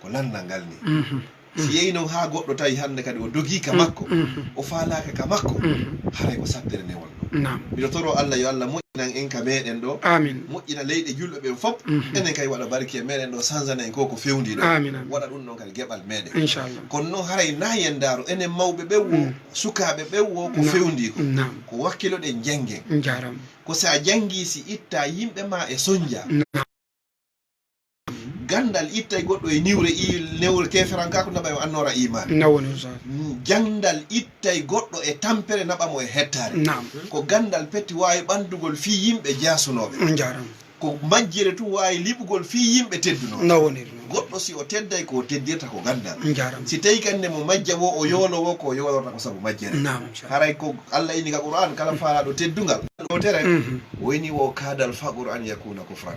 Ko lanndal ngal ni. Mhm. Si yehi noon haa goɗɗo tawi hannde kadi o dogii ka, mhm, makko, mhm, o faalaaka ka makko, mhm, haray ko saddere nde wonno. Naam. Miɗo toro Allah yo Allah moƴƴinan en ka meɗen ɗo, amin, moƴƴina leyɗe julɓe ɓen fof, mhm, enen kay waɗa barki e meɗen ɗo, sanzana en ko ko fewndi ɗo. Amin, amin. Waɗa ɗum ɗon kadi geɓal meɗen. Inchallah. Kono noon haray na yen ndaaro enen mawɓe ɓen wo, mm, sukaaɓe ɓen wo ko, naam, fewndi ko. Naam. Ko wakkiloɗen janngen. Njaaraama. Ko si a janngii si itta yimɓe ma e sonja. Naam. Ganndal ittay goɗɗo e niwre, i newre keeferankaaku naɓa e annoora iimaan. Nawoni, Ustaz. Ganndal ittay goɗɗo e tampere naɓa mo e hettaare. Naam. Ko ganndal petti waawi ɓanndugol fii yimɓe jaasunooɓe. On njaaraama. Ko majjere tun waawi liɓugol fii yimɓe teddunooɓe. Nawoniri noon. Goɗɗo si o tedday ko o teddirta ko ganndal. On njaaraama. Si tawi kadi nde mo majja wo o yoolo wo ko o yoolorta ko sabu majjere. Naam, inchallah. Haray ko Allah inni ka Qur'aan kala faalaaɗo teddungal. Ɗo tere, mhm, o inni wo kaadal faqru an yakuna kufran.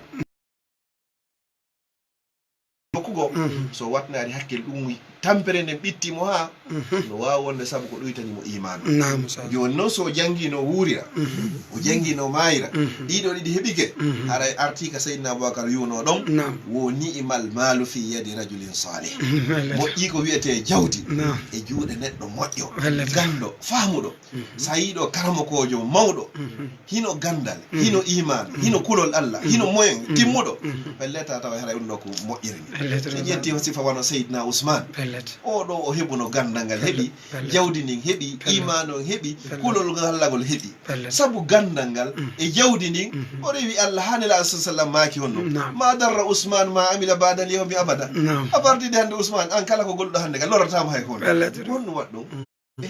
Nokku goo, mhm, so waɗnaali hakkil ɗum tampere nden ɓitti mo haa, mhm, no waawi wonde sabu ko ɗuytani mo iimaanu. Naam, sa- Jooni noon so o janngii no wuurira, mhm, o janngii no maayira, mhm, ɗiɗo ɗiɗi heɓike, mhm, haray artii ka Seydina Abubakar yuunoo ɗon, naam, wo ni'imal maalu fi yadi rajulin salih. Mhm, wallaahi. Moƴƴii ko wiyetee jawdi, naam, e juuɗe neɗɗo moƴƴo, wallaahi, ganndo, faamuɗo. Mhm. So a yii ɗo karamokoojo mawɗo, mhm, hino ganndal, mhm, hino iimaanu, mhm, hino kulol Allah, mhm, hino moyen, mhm, timmuɗo, mhm, pellet a tawa haray ɗum ɗo ko moƴƴiri ni. Pellet. So ƴetti o sifa wano Seydina Usmaan. Pellet. Oo ɗo o heɓuno ganndal ngal, pellet, heɓi, pellet, jawdi ndin heɓi, pellet, iimaanu on heɓi, pellet, kulol ngallagol heɓi. Pellet. Sabu ganndal ngal, mhm, e jawdi ndin, mhm, o rewi Allah haa Nelaaɗo sallallahu alaihi wasallam maaki honno. Naam. Ma darra Usmaan ma amila ba'dal yawmi abada. Naam. A partir de hannde Usmaan, an kala ko golluɗo hannde ka lorrataa mo hay ko. Pellet. Honno waɗi ɗum? Mhm.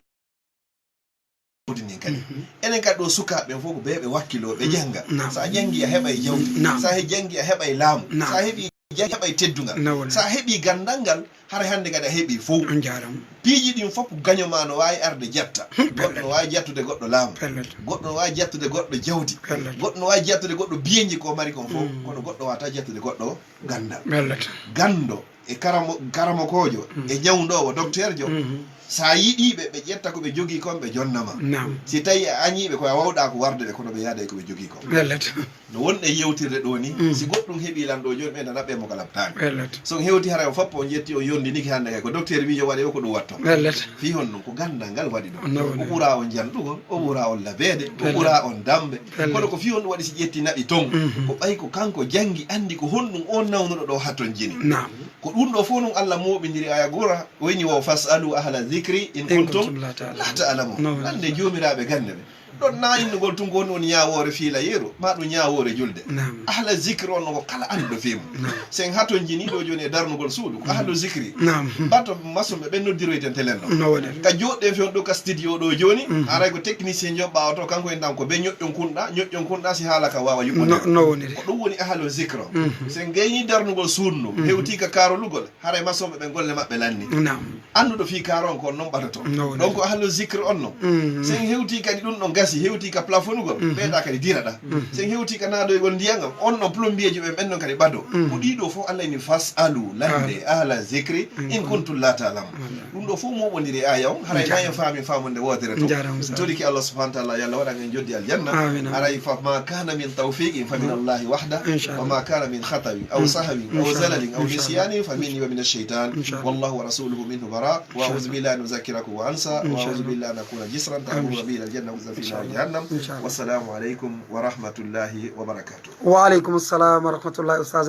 Jawdi ndin kadi. Mhm. Enen kadi ɗo sukaaɓe ɓen fof ko ɓe ɓe wakkiloo, ɓe, mm, jannga. Naam. So a janngii a heɓay jawdi. Naam. So a he-, janngii a heɓay laamu. Naam. So a heɓii janngi a heɓay teddungal. Nawon. So a heɓii ganndal ngal, haray hannde kadi a heɓii fof. On njaaraama. Piiji ɗin fof ko gaño ma no waawi arde jatta. Hmm, goɗɗo no, pellet, waawi jattude goɗɗo laamu. Pellet. Goɗɗo no waawi jattude goɗɗo jawdi. Pellet. Goɗɗo no waawi jattude goɗɗo biyeeji ko mari kon fof. Hmm. Kono goɗɗo waawataa jattude goɗɗo ganndal. Pellet. Ganndo e karamo-, karamokoojo, mhm, e ñawndoowo, docteurjo, mhm, so a yiɗii ɓe, ɓe ƴetta ko ɓe jogii kon, ɓe jonna ma. Naam. Si tawii a añii ɓe, ko a waawɗaa ko warde ɓe, kono ɓe yaaday ko ɓe jogii kon. Pellet. No wonɗen yewtirde ɗoo ni, mhm, si goɗɗum heɓii lan ɗoo jooni, ɓe nana ɓe mo kala taani. Pellet. So on hewti haray on fappo, on ƴetti, on yondinike hannde kay, ko docteur miijo waɗi o, ko ɗum watto. Pellet. Fii honɗum? Ko ganndal ngal waɗi ɗum. Nawon. O ɓuraa on janɗugol, o ɓuraa on labeede, o, pellet, ɓuraa on dammbe. Pellet. Kono ko fii honɗum waɗi si ƴetti naɓi ton? Mhm. Ko ɓay ko kanko janngi, anndi ko honɗum on nawnuɗo ɗo hatonjini. Naam. Ko ɗum ɗo fof ɗum Allah mooɓindiri aya gora, o inni wo, "Fas'alu ahla zikri in, in kuntum, kuntum la ta'lamun." La ta'lamun. Nawon. Hannde joomiraaɓe gannde ɓe. Ɗon na innugol tun ko woni, woni ñaawoore fiila yeru, ma ɗum ñaawoore julde. Naam. Ahla zikri on no ko kala annduɗo fii mum. Naam. Sen hatonjini ɗo jooni e darnugol suudu, ko, mhm, ahlu zikri. Naam. Bato mason ɓe ɓen noddiroyten telen ɗon. No woniri. Ka jooɗɗen fewndo ɗo ka studio ɗo jooni, mhm, haray ko technicien jo ɓaawo to, kanko en ɗan ko ɓe ñoƴƴon kunɗa, ñoƴƴon kunɗa si haala ka waawa yuɓɓude. No, no woniri. Ko ɗum woni ahlu zikri. Mhm. Sen gayni darnugol suudu ndu, mhm, hewti ka karolugol, haray masonɓe ɓen golle maɓɓe lanni. Naam. Annduɗo fii kaaron ko on non ɓatoto. No woniri. Donc ahlu zikri on non. Mhm. Sen hewti kadi ɗum ɗon gasi, hewti ka plafonugol, mhm, ɓeeɗa kadi diraɗa. Mhm. Sen hewti ka naadoygol ndiyan on, on non plombier ji ɓen, ɓen non kadi ɓado. Mhm. Ko ɗiɗo fof Allah ni fas'alu, lande, ah, ahla zikri, in, in kuntum la ta'lamun. Voilà. Ɗum ɗo fof moɓondiri aya on, haray, njaaraama, ma en faami faamunde wootere to. Njaaraama, mi torike Allah subhanahu wa ta'ala, yo Allah waɗan en joddi aljanna. Amin, amin. Haray fa ma kana min tawfiqin fa min, mm, Allahi wahda, inchallah, wa ma kana min khatawi aw, mm, sahwin aw, inchallah, zalalin aw, inchallah, nisyanin fa minni wa min ash-shaytan. Inchallah. Wallahu wa rasuluhu minhu bara. Wa, inchallah, a'udhu billahi an uzakkirakum wa ansa. Wa, inchallah, a'udhu billahi an akuna jisran ta'muru, amin, bihi al-janna wa yuzza fi, inchallah, nari jahannam. Inchallah. Wassalamu alaikum wa rahmatullahi wa barakatuh. Wa alaikum assalam wa rahmatullahi, ustaz.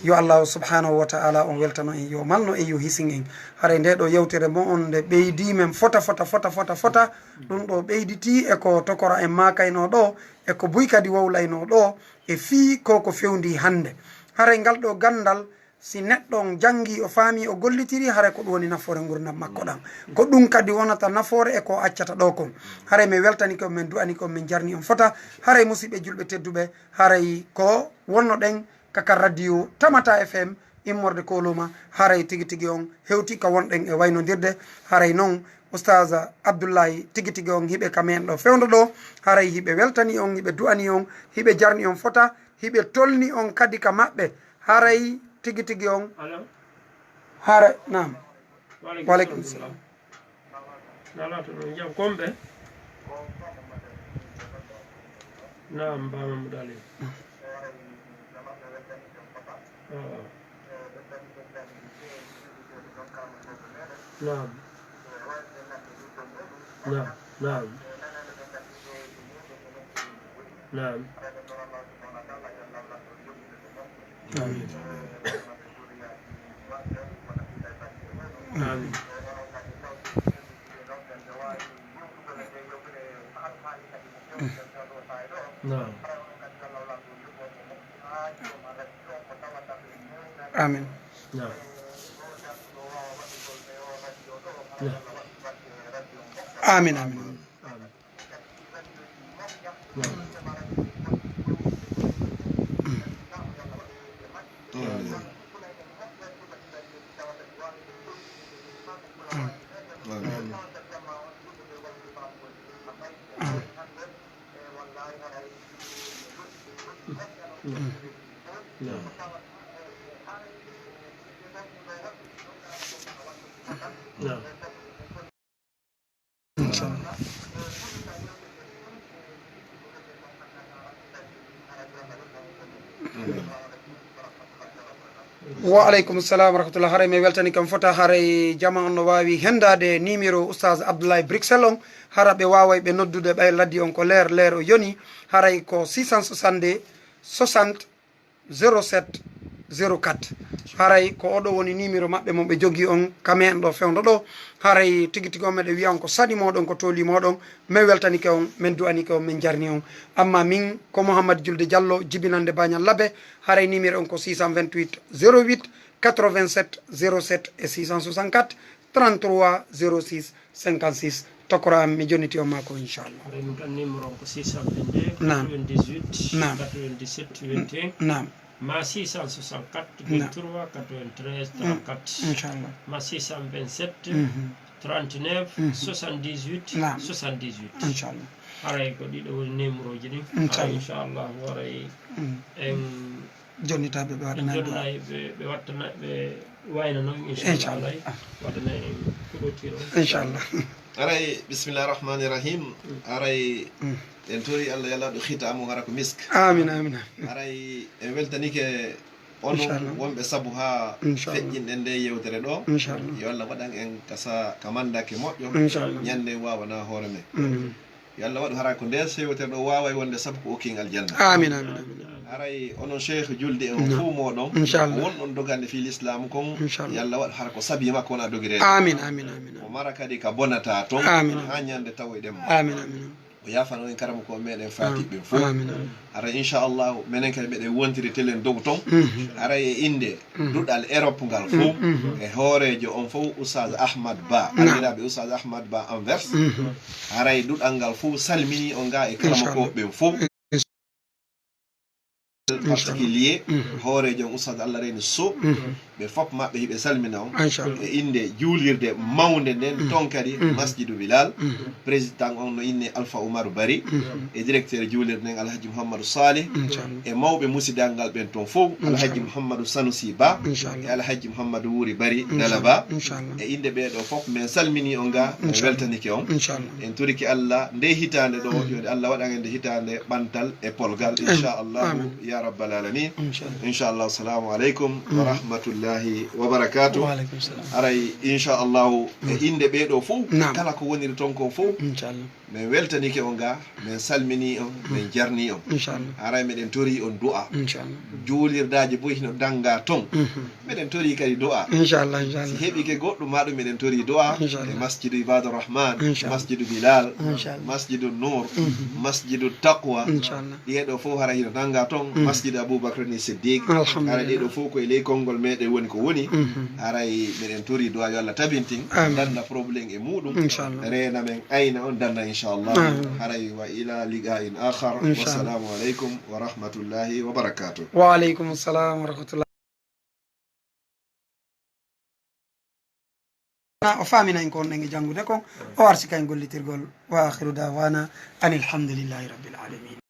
Yo Allahu subhanahu wa ta'ala on weltano en, yo malno en, yo hisin en. Haray nde ɗo yewtere mo on nde ɓeydi men fota, fota, fota, fota, fota. Ɗum ɗo ɓeyditi e ko tokora en maakayno ɗo, e ko buy kadi wowlayno ɗo, e fii ko ko fewndi hannde. Haray ngal ɗo ganndal, si neɗɗo on janngi, o faami, o gollitiri, haray ko ɗum woni nafoore ngurndan makko ɗan. Ko ɗum kadi wonata nafoore e ko accata ɗo kon. Haray mi weltanike on, min du'anike on, min jarni on fota. Haray musiɓɓe julɓe tedduɓe, haray ko wonnoɗen ka, ka radio Tamata F M, immorde kooluma, haray tigi tigi on hewti ka wonɗen e waynodirde. Haray non, Ustaaz Abdullahi, tigi tigi on hiɓe ka men ɗo fewndo ɗo, haray hiɓe weltani on, hiɓe du'ani on, hiɓe jarni on fota, hiɓe tolni on kadi ka maɓɓe. Haray tigi tigi on, haray, naam. Wa aleykum salam. Nalaata noon, jam, kon ɓe? Naam, Ba Mamadou Ali. Awa. Naam. Naam, naam. Naam. Amiin. Amiin. Naam. Amiin. Naam. Naam. Amiin, amiin. Amiin. Wa aleykum salam wa rahmatullah. Haray mi weltani kam fota, haray jama on no waawi hendaade numéro Oustaz Abdoulaye Bruxelles on. Hara ɓe waaway ɓe noddude ɓay laddi on ko leer leer o yoni. Haray ko six cent soixante-deux soixante zéro sept zéro quatre. Haray ko oɗo woni numéro maɓɓe mo ɓe jogii on ka men ɗo fewndo ɗo. Haray tigi tigi on meɗen wiya on ko saɗi moɗon, ko tooli moɗon. Min weltanike on, min du'anike on, min jarni on. Amma min ko Mouhammad Julde Diallo, jibinande Bañal Labe. Haray numéro on ko six cent vingt-huit zéro huit quatre-vingt-sept zéro sept e six cent soixante-quatre trente-trois zéro six cinquante-six. Tokora am, mi jonniti on maako, inchallah. Haray min tan numéro on ko six cent vingt-deux quatre-vingt-dix-huit quatre-vingt-dix-sept vingt et un. Naam. Ma six cent soixante-quatre vingt-trois quatre-vingt-treize trente-quatre. Inchallah. Ma six cent vingt-sept trente-neuf soixante-dix-huit soixante-dix-huit. Inchallah. Haray ko ɗiɗo woni numéro ji ɗin. Inchallah. Inchallah, haray en jonnitaaɓe ɓe waɗana en du'a. Ɓe, ɓe wattana, ɓe wayna noon, inchallah. Inchallah. Haray waɗana en kuɗotiron. Inchallah. Haray, bismillah rahmani rahim. Haray en tori Allah, yo Allah waɗu khitamu hara ko misk. Amin, amin, amin. Haray en weltanike onon wonɓe sabu haa feƴƴinɗen nde yewtere ɗo. Inchallah. Yo Allah waɗan en ka sa-, ka mandake moƴƴo. Inchallah. Ñande wawana hoore men. Amin. Yo Allah waɗu hara ko nde yewtere ɗo waaway wonde sabu ko okki en aljanna. Amin, amin, amin, amin. Haray onon Cheikh julde en fof moɗon. Inchallah. Ko wonɗon dogande fii l'islam kon. Inchallah. Yo Allah waɗu hara ko sabi makko wona dogireede. Amin, amin, amin, amin. O mara kadi ka bonata ton. Amin. Haa ñande tawoyɗen mo. Amin, amin, amin. O yaafano en karamoko meɗen Fatick ɓen fof. Amin, amin. Haray inchallahu menen kadi meɗen wontiri telen dow ton. Mhm. Haray e innde duɗal Europe ngal fof, e hooreejo on fof, Oustaz Ahmad Ba, anndiraaɓe Oustaz Ahmad Ba Anvers. Haray duɗal ngal fof salmini on ga e karamokooɓe ɓen fof. Particulier, hooreejo on Oustaz Allah Reyni Sow, ɓe fof maɓɓe hiɓe salmina on. Inchallah. E innde juulirde mawnde nden, ton kadi Masjidu Bilal. Président on no inne Alpha Oumar Bari, e directeur juulirde nden Alhaji Mouhamadou Salih, e mawɓe musidal ngal ɓen ton fof, Alhaji Mouhamadou Sanoussi Ba, e Alhaji Mouhamadou Wuri Bari Dalaba. E innde ɓee ɗo fof, min salmini on ga, min weltanike on. En torike Allah, nde hitaande ɗo, yo Allah waɗan en nde hitaande ɓantal e polgal, inchallahu, ya rabbal alamin. Inchallah. Assalamu aleykum wa rahmatullahi wa barakatuh. Wa aleykum salam. Haray, inchallahu, e innde ɓee ɗo fof, kala ko woniri ton kon fof, min weltanike on ga, min salmini on, min jarni on. Inchallah. Haray meɗen tori on du'a. Inchallah. Juulirdaaji boy hino dannga ton. Meɗen tori kadi du'a. Inchallah, inchallah. Si heɓike goɗɗum ma ɗum, meɗen tori du'a. Inchallah. E Masjidu Ibadur Rahman, inchallah, Masjidu Bilal, inchallah, Masjidu Nur, Masjidu Taqwa. Inchallah. Ɗee ɗo fof haray hino nannga ton, Masjidu Abubakar ni Siddiq. Alhamdulillah. Haray ɗee ɗo fof ko e ley konngol meɗen woni ko woni. Haray meɗen tori du'a yo Allah tabintin. Amin. Danda problème e muɗum. Inchallah. Reena men, ayna on, danda, inchallah. Amin. Haray wa ila liqa'in akhar. Inchallah. Wassalamu aleykum wa rahmatullahi wa barakatuh. Wa aleykum salam wa rahmatullah. o faamina en ko wonɗen e janngude kon, o arsika en gollitirgol. Wa akhiru da'wana anil hamdulillahi rabbil alamin.